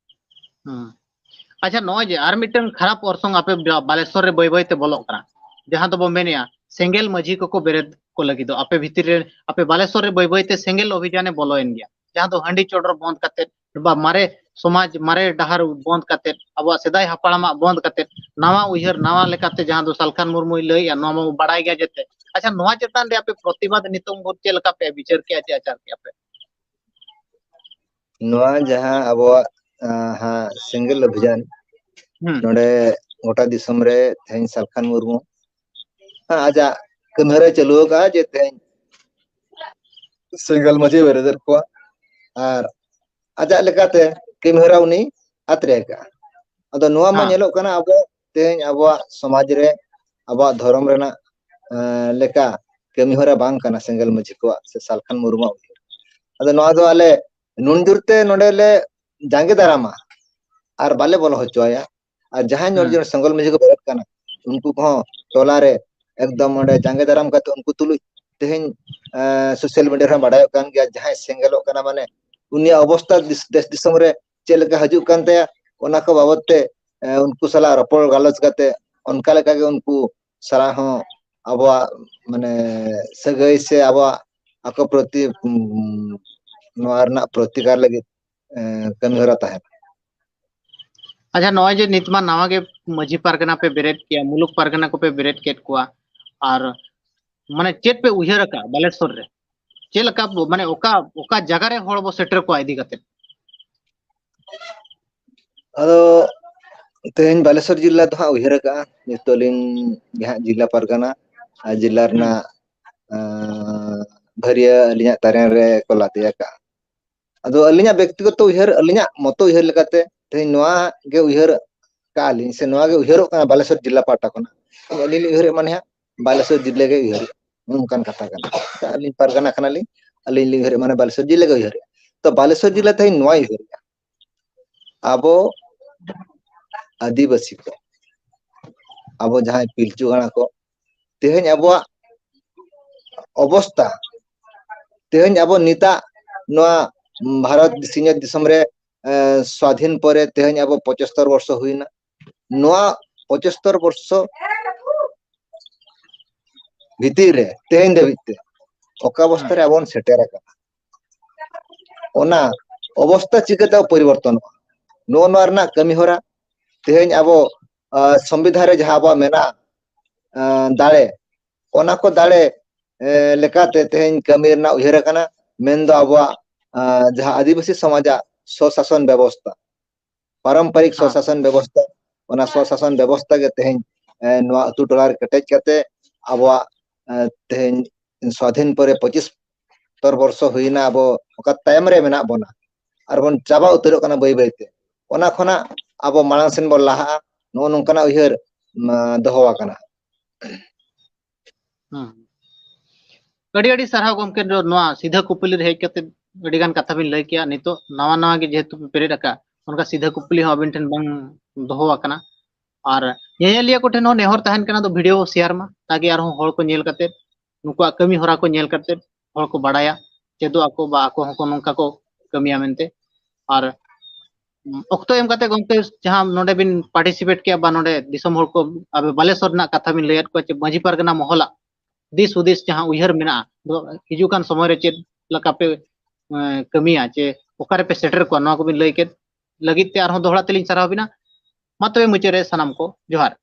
ᱦᱩᱸ᱾ ᱟᱪᱪᱷᱟ, ᱱᱚᱜᱼᱚᱭ ᱡᱮ ᱟᱨ ᱢᱤᱫᱴᱟᱝ ᱠᱷᱟᱨᱟᱯ ᱚᱨᱥᱚᱝ ᱟᱯᱮ ᱵᱟ-, ᱵᱟᱞᱮᱥᱚᱨ ᱨᱮ ᱵᱟᱹᱭ ᱵᱟᱹᱭ ᱛᱮ ᱵᱚᱞᱚᱜ ᱠᱟᱱᱟ, ᱡᱟᱦᱟᱸ ᱫᱚᱵᱚ ᱢᱮᱱᱮᱜᱼᱟ ᱥᱮᱸᱜᱮᱞ ᱢᱟᱹᱡᱷᱤ ᱠᱚᱠᱚ ᱵᱮᱨᱮᱫ ᱠᱚ ᱞᱟᱹᱜᱤᱫᱚᱜ᱾ ᱟᱯᱮ ᱵᱷᱤᱛᱤᱨ ᱨᱮ, ᱟᱯᱮ ᱵᱟᱞᱮᱥᱚᱨ ᱨᱮ ᱵᱟᱹᱭ ᱵᱟᱹᱭ ᱛᱮ ᱥᱮᱸᱜᱮᱞ ᱚᱵᱷᱤᱡᱟᱱᱮ ᱵᱚᱞᱚᱭᱮᱱ ᱜᱮᱭᱟ, ᱡᱟᱦᱟᱸ ᱫᱚ ᱦᱟᱺᱰᱤ ᱪᱚᱰᱚᱨ ᱵᱚᱱᱫ ᱠᱟᱛᱮ, ᱵᱟ ᱢᱟᱨᱮ ᱥᱚᱢᱟᱡᱽ, ᱢᱟᱨᱮ ᱰᱟᱦᱟᱨ ᱵᱚᱱᱫ ᱠᱟᱛᱮ, ᱟᱵᱚᱣᱟᱜ ᱥᱮᱫᱟᱭ ᱦᱟᱯᱲᱟᱢᱟᱜ ᱵᱚᱱᱫ ᱠᱟᱛᱮ, ᱱᱟᱣᱟ ᱩᱭᱦᱟᱹᱨ, ᱱᱟᱣᱟ ᱞᱮᱠᱟᱛᱮ, ᱡᱟᱦᱟᱸ ᱫᱚ ᱥᱟᱞᱠᱷᱟᱱ ᱢᱩᱨᱢᱩᱭ ᱞᱟᱹᱭᱮᱜᱼᱟ, ᱱᱚᱣᱟ ᱢᱟ ᱵᱟᱲᱟᱭ ᱜᱮᱭᱟ ᱡᱮᱛᱮ᱾ ᱟᱪᱪᱷᱟ, ᱱᱚᱣᱟ ᱪᱮᱛᱟᱱ ᱨᱮ ᱟᱯᱮ ᱯᱨᱚᱛᱤᱵᱟᱫ ᱱᱤᱛᱚᱝ ᱵᱷᱳᱨ ᱪᱮᱫ ᱞᱮᱠᱟ ᱯᱮ ᱵᱤᱪᱟᱹᱨ ᱠᱮᱜᱼᱟ, ᱪᱮ ᱟᱪᱟᱨ ᱠᱮᱜᱼᱟ ᱯᱮ? ᱱᱚᱣᱟ ᱡᱟᱦᱟᱸ ᱟᱵᱚᱣᱟᱜ, ᱟᱸ, ᱦᱟᱸᱜ ᱥᱮᱸᱜᱮᱞ ᱚᱵᱷᱤᱡᱟᱱ, ᱦᱩᱸ᱾ ᱱᱚᱰᱮ ᱜᱚᱴᱟ ᱫᱤᱥᱚᱢ ᱨᱮ ᱛᱮᱦᱮᱧ ᱥᱟᱞᱠᱷᱟᱱ ᱢᱩᱨᱢᱩ ᱦᱮᱸ, ᱟᱡᱟᱜ ᱠᱟᱹᱢᱤᱦᱚᱨᱟᱭ ᱪᱟᱹᱞᱩ ᱟᱠᱟᱫᱼᱟ ᱡᱮ ᱛᱮᱦᱮᱧ ᱥᱮᱸᱜᱮᱞ ᱢᱟᱹᱪᱷᱤ ᱵᱮᱨᱮᱫᱮᱫ ᱠᱚᱣᱟ᱾ ᱟᱨ ᱟᱡᱟᱜ ᱞᱮᱠᱟᱛᱮ ᱠᱟᱹᱢᱤᱦᱚᱨᱟ ᱩᱱᱤ ᱟᱛᱨᱮ ᱟᱠᱟᱫᱼᱟ᱾ ᱟᱫᱚ ᱱᱚᱣᱟ ᱢᱟ ᱦᱮᱸ᱾ ᱧᱮᱞᱚᱜ ᱠᱟᱱᱟ ᱟᱵᱚ ᱛᱮᱦᱮᱧ ᱟᱵᱚᱣᱟᱜ ᱥᱚᱢᱟᱡᱽ ᱨᱮ ᱟᱵᱚᱣᱟᱜ ᱫᱷᱚᱨᱚᱢ ᱨᱮᱱᱟᱜ ᱮᱸ, ᱞᱮᱠᱟ ᱠᱟᱹᱢᱤᱦᱚᱨᱟ ᱵᱟᱝ ᱠᱟᱱᱟ ᱥᱮᱸᱜᱮᱞ ᱢᱟᱹᱪᱷᱤ ᱠᱚᱣᱟᱜ ᱥᱮ ᱥᱟᱞᱠᱷᱟᱱ ᱢᱩᱨᱢᱩᱣᱟᱜ ᱩᱭᱦᱟᱹᱨ᱾ ᱟᱫᱚ ᱱᱚᱣᱟ ᱫᱚ ᱟᱞᱮ ᱱᱩᱱ ᱡᱳᱨ ᱛᱮ ᱱᱚᱰᱮ ᱞᱮ ᱡᱟᱸᱜᱮ ᱫᱟᱨᱟᱢᱟ ᱟᱨ ᱵᱟᱞᱮ ᱵᱚᱞᱚ ᱦᱚᱪᱚᱣᱟᱭᱟ᱾ ᱟᱨ ᱡᱟᱦᱟᱸᱭ ᱧᱚᱜ ᱦᱩᱸ᱾ ᱡᱮ ᱥᱮᱸᱜᱮᱞ ᱢᱟᱹᱪᱷᱤ ᱠᱚ ᱵᱮᱨᱮᱫ ᱠᱟᱱᱟ, ᱩᱱᱠᱩ ᱠᱚᱦᱚᱸ ᱴᱚᱞᱟ ᱨᱮ ᱮᱠᱫᱚᱢ ᱚᱸᱰᱮ ᱡᱟᱸᱜᱮ ᱫᱟᱨᱟᱢ ᱠᱟᱛᱮ ᱩᱱᱠᱩ ᱛᱩᱞᱩᱡ ᱛᱮᱦᱮᱧ, ᱮᱸ, social media ᱨᱮᱦᱚᱸ ᱵᱟᱰᱟᱭᱚᱜ ᱠᱟᱱ ᱜᱮᱭᱟ, ᱡᱟᱦᱟᱸᱭ ᱥᱮᱸᱜᱮᱞᱚᱜ ᱠᱟᱱᱟ, ᱢᱟᱱᱮ ᱩᱱᱤᱭᱟᱜ ᱚᱵᱚᱥᱛᱟ ᱫᱤᱥ-, ᱫᱮᱥ ᱫᱤᱥᱚᱢ ᱨᱮ ᱪᱮᱫ ᱞᱮᱠᱟ ᱦᱤᱡᱩᱜ ᱠᱟᱱ ᱛᱟᱭᱟ, ᱚᱱᱟ ᱠᱚ ᱵᱟᱵᱚᱫ ᱛᱮ, ᱮᱸ, ᱩᱱᱠᱩ ᱥᱟᱞᱟᱜ ᱨᱚᱯᱚᱲ ᱜᱟᱞᱚᱪ ᱠᱟᱛᱮ ᱚᱱᱠᱟ ᱞᱮᱠᱟ ᱜᱮ ᱩᱱᱠᱩ ᱥᱟᱞᱟᱜ ᱦᱚᱸ ᱟᱵᱚᱣᱟᱜ ᱢᱟᱱᱮ ᱥᱟᱹᱜᱟᱹᱭ ᱥᱮ ᱟᱵᱚᱣᱟᱜ ᱟᱠᱚ ᱯᱨᱚᱛᱤ, ᱩᱸ, ᱱᱚᱣᱟ ᱨᱮᱱᱟᱜ ᱯᱨᱚᱛᱤᱠᱟᱨ ᱞᱟᱹᱜᱤᱫ, ᱮᱸ, ᱠᱟᱹᱢᱤ ᱦᱚᱨᱟ ᱛᱟᱦᱮᱱᱟ᱾ ᱟᱪᱪᱷᱟ, ᱱᱚᱜᱼᱚᱭ ᱡᱮ ᱱᱤᱛ ᱢᱟ ᱱᱟᱣᱟ ᱜᱮ ᱢᱟᱹᱡᱷᱤ ᱯᱟᱨᱜᱟᱱᱟ ᱯᱮ ᱵᱮᱨᱮᱫ ᱠᱮᱜᱼᱟ, ᱢᱩᱞᱩᱠ ᱯᱟᱨᱜᱟᱱᱟ ᱠᱚᱯᱮ ᱵᱮᱨᱮᱫ ᱠᱮᱫ ᱠᱚᱣᱟ, ᱟᱨ ᱢᱟᱱᱮ ᱪᱮᱫ ᱯᱮ ᱩᱭᱦᱟᱹᱨ ᱟᱠᱟᱫᱼᱟ ᱵᱟᱞᱮᱥᱚᱨ ᱨᱮ? ᱪᱮᱫ ᱞᱮᱠᱟ ᱵᱚ-, ᱢᱟᱱᱮ ᱚᱠᱟ, ᱚᱠᱟ ᱡᱟᱭᱜᱟ ᱨᱮ ᱦᱚᱲ ᱵᱚ ᱥᱮᱴᱮᱨ ᱠᱚᱣᱟ ᱤᱫᱤ ᱠᱟᱛᱮ? ᱟᱫᱚ ᱛᱮᱦᱮᱧ ᱵᱟᱞᱮᱥᱚᱨ ᱡᱤᱞᱟ ᱫᱚ ᱦᱟᱸᱜ ᱩᱭᱦᱟᱹᱨ ᱟᱠᱟᱫᱼᱟ, ᱡᱮᱦᱮᱛᱩ ᱟᱹᱞᱤᱧ ᱜᱮ ᱦᱟᱸᱜ ᱡᱤᱞᱟ ᱯᱟᱨᱜᱟᱱᱟ ᱟᱨ ᱡᱤᱞᱟ ᱦᱩᱸ᱾ ᱨᱮᱱᱟᱜ, ᱟᱸ, ᱵᱷᱟᱹᱨᱭᱟᱹ ᱟᱹᱞᱤᱧᱟᱜ ᱛᱟᱨᱮᱱ ᱨᱮ ᱠᱚ ᱞᱟᱫᱮ ᱟᱠᱟᱫᱼᱟ᱾ ᱟᱫᱚ ᱟᱹᱞᱤᱧᱟᱜ ᱵᱮᱠᱛᱤᱜᱚᱛᱚ ᱩᱭᱦᱟᱹᱨ, ᱟᱹᱞᱤᱧᱟᱜ ᱢᱚᱛᱚ ᱩᱭᱦᱟᱹᱨ ᱞᱮᱠᱟᱛᱮ ᱛᱮᱦᱮᱧ ᱱᱚᱣᱟ ᱜᱮ ᱩᱭᱦᱟᱹᱨ ᱠᱟᱜᱼᱟ ᱞᱤᱧ, ᱥᱮ ᱱᱚᱣᱟ ᱜᱮ ᱩᱭᱦᱟᱹᱨᱚᱜ ᱠᱟᱱᱟ ᱵᱟᱞᱮᱥᱚᱨ ᱡᱤᱞᱟ ᱯᱟᱦᱴᱟ ᱠᱷᱚᱱᱟᱜ᱾ ᱟᱹᱞᱤᱧ ᱞᱤᱧ ᱩᱭᱦᱟᱹᱨᱮᱫ ᱢᱟᱱᱮ ᱦᱟᱸᱜ ᱵᱟᱞᱮᱥᱚᱨ ᱡᱤᱞᱟ ᱜᱮ ᱩᱭᱦᱟᱹᱨᱚᱜᱼᱟ, ᱱᱚᱜᱼᱚ ᱱᱚᱝᱠᱟᱱ ᱠᱟᱛᱷᱟ ᱠᱟᱱᱟ᱾ ᱟᱹᱞᱤᱧ ᱯᱟᱨᱜᱟᱱᱟ ᱠᱟᱱᱟᱞᱤᱧ, ᱟᱹᱞᱤᱧ ᱞᱤᱧ ᱩᱭᱦᱟᱹᱨᱮᱫ ᱢᱟᱱᱮ ᱵᱟᱞᱮᱥᱚᱨ ᱡᱤᱞᱟ ᱜᱮ ᱩᱭᱦᱟᱹᱨᱚᱜᱼᱟ᱾ ᱛᱚ ᱵᱟᱞᱮᱥᱚᱨ ᱡᱤᱞᱟ ᱛᱮᱦᱮᱧ ᱱᱚᱣᱟᱭ ᱩᱭᱦᱟᱹᱨᱮᱫᱼᱟ, ᱟᱵᱚ ᱟᱹᱫᱤᱵᱟᱹᱥᱤ ᱠᱚ, ᱟᱵᱚ ᱡᱟᱦᱟᱸᱭ ᱯᱤᱞᱪᱩ ᱦᱟᱲᱟᱢ ᱠᱚ, ᱛᱮᱦᱮᱧ ᱟᱵᱚᱣᱟᱜ ᱚᱵᱚᱥᱛᱟ, ᱛᱮᱦᱮᱧ ᱟᱵᱚ ᱱᱤᱛᱟᱜ ᱱᱚᱣᱟ ᱵᱷᱟᱨᱚᱛ ᱥᱤᱧᱚᱛ ᱫᱤᱥᱚᱢ ᱨᱮ, ᱮ, ᱥᱣᱟᱫᱷᱤᱱ ᱯᱚᱨᱮ ᱛᱮᱦᱮᱧ ᱟᱵᱚ ᱯᱚᱸᱪᱟᱛᱛᱳᱨ ᱵᱚᱨᱥᱚ ᱦᱩᱭᱱᱟ᱾ ᱱᱚᱣᱟ ᱯᱚᱸᱪᱟᱛᱛᱳᱨ ᱵᱚᱨᱥᱚ ᱵᱷᱤᱛᱤᱨ ᱨᱮ ᱛᱮᱦᱮᱧ ᱫᱷᱟᱹᱵᱤᱡ ᱛᱮ ᱚᱠᱟ ᱚᱵᱚᱥᱛᱟ ᱨᱮ ᱟᱵᱚ ᱵᱚᱱ ᱥᱮᱴᱮᱨ ᱟᱠᱟᱱᱟ, ᱚᱱᱟ ᱚᱵᱚᱥᱛᱟ ᱪᱤᱠᱟᱹᱛᱮ ᱯᱚᱨᱤᱵᱚᱨᱛᱚᱱᱚᱜᱼᱟ, ᱱᱚᱜᱼᱚ ᱱᱚᱣᱟ ᱨᱮᱱᱟᱜ ᱠᱟᱹᱢᱤ ᱦᱚᱨᱟ ᱛᱮᱦᱮᱧ ᱟᱵᱚ, ᱟ, ᱥᱚᱝᱵᱤᱫᱷᱟᱱ ᱨᱮ ᱡᱟᱦᱟᱸ ᱟᱵᱚᱣᱟᱜ ᱢᱮᱱᱟᱜᱼᱟ, ᱟ, ᱫᱟᱲᱮ, ᱚᱱᱟ ᱠᱚ ᱫᱟᱲᱮ, ᱮ, ᱞᱮᱠᱟᱛᱮ ᱛᱮᱦᱮᱧ ᱠᱟᱹᱢᱤ ᱨᱮᱱᱟᱜ ᱩᱭᱦᱟᱹᱨ ᱟᱠᱟᱱᱟ, ᱢᱮᱱᱫᱚ ᱟᱵᱚᱣᱟᱜ, ᱟ, ᱡᱟᱦᱟᱸ ᱟᱹᱫᱤᱵᱟᱹᱥᱤ ᱥᱚᱢᱟᱡᱟᱜ ᱥᱚᱥᱟᱥᱚᱱ ᱵᱮᱵᱚᱥᱛᱟ, ᱯᱟᱨᱚᱢᱯᱚᱨᱤᱠ ᱦᱮᱸ᱾ ᱥᱚᱥᱟᱥᱚᱱ ᱵᱮᱵᱚᱥᱛᱟ, ᱚᱱᱟ ᱥᱚ ᱥᱟᱥᱚᱱ ᱵᱮᱵᱚᱥᱛᱷᱟ ᱜᱮ ᱛᱮᱦᱮᱧ ᱱᱚᱣᱟ ᱟᱹᱛᱩ ᱴᱚᱞᱟ ᱨᱮ ᱠᱮᱴᱮᱡ ᱠᱟᱛᱮ ᱟᱵᱚᱣᱟᱜ ᱛᱮᱦᱮᱧ ᱥᱣᱟᱫᱷᱤᱱ ᱯᱚᱨᱮ ᱯᱚᱸᱪᱤᱥ ᱛᱚᱨ ᱵᱚᱨᱥᱚ ᱦᱩᱭᱱᱟ, ᱟᱵᱚ ᱚᱠᱟ ᱛᱟᱭᱚᱢ ᱨᱮ ᱢᱮᱱᱟᱜ ᱵᱚᱱᱟ ᱟᱨ ᱵᱚᱱ ᱪᱟᱵᱟ ᱩᱛᱟᱹᱨᱚᱜ ᱠᱟᱱᱟ ᱵᱟᱹᱭ ᱵᱟᱹᱭᱛᱮ᱾ ᱚᱱᱟ ᱠᱷᱚᱱᱟᱜ ᱟᱵᱚ ᱢᱟᱲᱟᱝ ᱥᱮᱱ ᱵᱚᱱ ᱞᱟᱦᱟᱜᱼᱟ, ᱱᱚᱜᱼᱚ ᱱᱚᱝᱠᱟᱱᱟᱜ ᱩᱭᱦᱟᱹᱨ ᱫᱚᱦᱚ ᱟᱠᱟᱱᱟ᱾ ᱟᱹᱰᱤ ᱟᱹᱰᱤ ᱥᱟᱨᱦᱟᱣ ᱜᱚᱢᱠᱮ, ᱱᱚᱣᱟ ᱥᱤᱫᱷᱟᱹ ᱠᱩᱯᱩᱞᱤ ᱨᱮ ᱦᱮᱡ ᱠᱟᱛᱮ ᱟᱹᱰᱤ ᱜᱟᱱ ᱠᱟᱛᱷᱟ ᱵᱤᱱ ᱞᱟᱹᱭ ᱠᱮᱜᱼᱟ᱾ ᱱᱤᱛᱚᱜ ᱱᱟᱣᱟ ᱱᱟᱣᱟ ᱜᱮ ᱡᱮᱦᱮᱛᱩ ᱯᱮ ᱯᱮᱨᱮᱫ ᱟᱠᱟᱫ, ᱚᱱᱠᱟ ᱥᱤᱫᱷᱟᱹ ᱠᱩᱯᱩᱞᱤ ᱦᱚᱸ ᱟᱵᱤᱱ ᱴᱷᱮᱱ ᱵᱟᱝ ᱫᱚᱦᱚ ᱟᱠᱟᱱᱟ᱾ ᱟᱨ ᱧᱮᱧᱮᱞᱤᱭᱟᱹ ᱠᱚᱴᱷᱮᱱ ᱦᱚᱸ ᱱᱮᱦᱚᱨ ᱛᱟᱦᱮᱱ ᱠᱟᱱᱟ, ᱫᱚ ᱵᱷᱤᱰᱤᱭᱳ ᱥᱮᱭᱟᱨ ᱢᱟ, ᱛᱟᱠᱤ ᱟᱨᱦᱚᱸ ᱦᱚᱲ ᱠᱚ ᱧᱮᱞ ᱠᱟᱛᱮ, ᱱᱩᱠᱩᱣᱟᱜ ᱠᱟᱹᱢᱤ ᱦᱚᱨᱟ ᱠᱚ ᱧᱮᱞ ᱠᱟᱛᱮ ᱦᱚᱲ ᱠᱚ ᱵᱟᱲᱟᱭᱟ, ᱪᱮᱫᱚᱜ ᱟᱠᱚ ᱵᱟ ᱟᱠᱚ ᱦᱚᱸᱠᱚ ᱱᱚᱝᱠᱟ ᱠᱚ ᱠᱟᱹᱢᱤᱭᱟ ᱢᱮᱱᱛᱮ᱾ ᱟᱨ ᱚᱠᱛᱚ ᱮᱢ ᱠᱟᱛᱮ ᱜᱚᱢᱠᱮ, ᱡᱟᱦᱟᱸ ᱱᱚᱰᱮ ᱵᱤᱱ ᱯᱟᱨᱴᱤᱥᱤᱯᱮᱴ ᱠᱮᱜᱼᱟ ᱵᱟ ᱱᱚᱰᱮ ᱫᱤᱥᱚᱢ ᱦᱚᱲ ᱠᱚ ᱟᱵᱮ ᱵᱟᱞᱮᱥᱚᱨ ᱨᱮᱱᱟᱜ ᱠᱟᱛᱷᱟ ᱵᱤᱱ ᱞᱟᱹᱭᱟᱫ ᱠᱚᱣᱟ, ᱪᱮ ᱢᱟᱹᱡᱷᱤ ᱯᱟᱨᱜᱟᱱᱟ ᱢᱚᱦᱚᱞᱟᱜ ᱫᱤᱥ ᱦᱩᱫᱤᱥ ᱡᱟᱦᱟᱸ ᱩᱭᱦᱟᱹᱨ ᱢᱮᱱᱟᱜᱼᱟ, ᱫᱚ ᱦᱤᱡᱩᱜ ᱠᱟᱱ ᱥᱚᱢᱚᱭ ᱨᱮ ᱪᱮᱫ ᱞᱮᱠᱟ ᱯᱮ ᱠᱟᱹᱢᱤᱭᱟ, ᱪᱮ ᱚᱠᱟ ᱨᱮᱯᱮ ᱥᱮᱴᱮᱨ ᱠᱚᱣᱟ, ᱱᱚᱣᱟ ᱠᱚᱵᱤᱱ ᱞᱟᱹᱭ ᱠᱮᱫ ᱞᱟᱹᱜᱤᱫ ᱛᱮ ᱟᱨᱦᱚᱸ ᱫᱚᱦᱲᱟ ᱛᱮᱞᱤᱧ ᱥᱟᱨᱦᱟᱣ ᱵᱤᱱᱟ᱾ ᱢᱟ ᱛᱚᱵᱮ ᱢᱩᱪᱟᱹᱫ ᱨᱮ ᱥᱟᱱᱟᱢ ᱠᱚ ᱡᱚᱦᱟᱨ᱾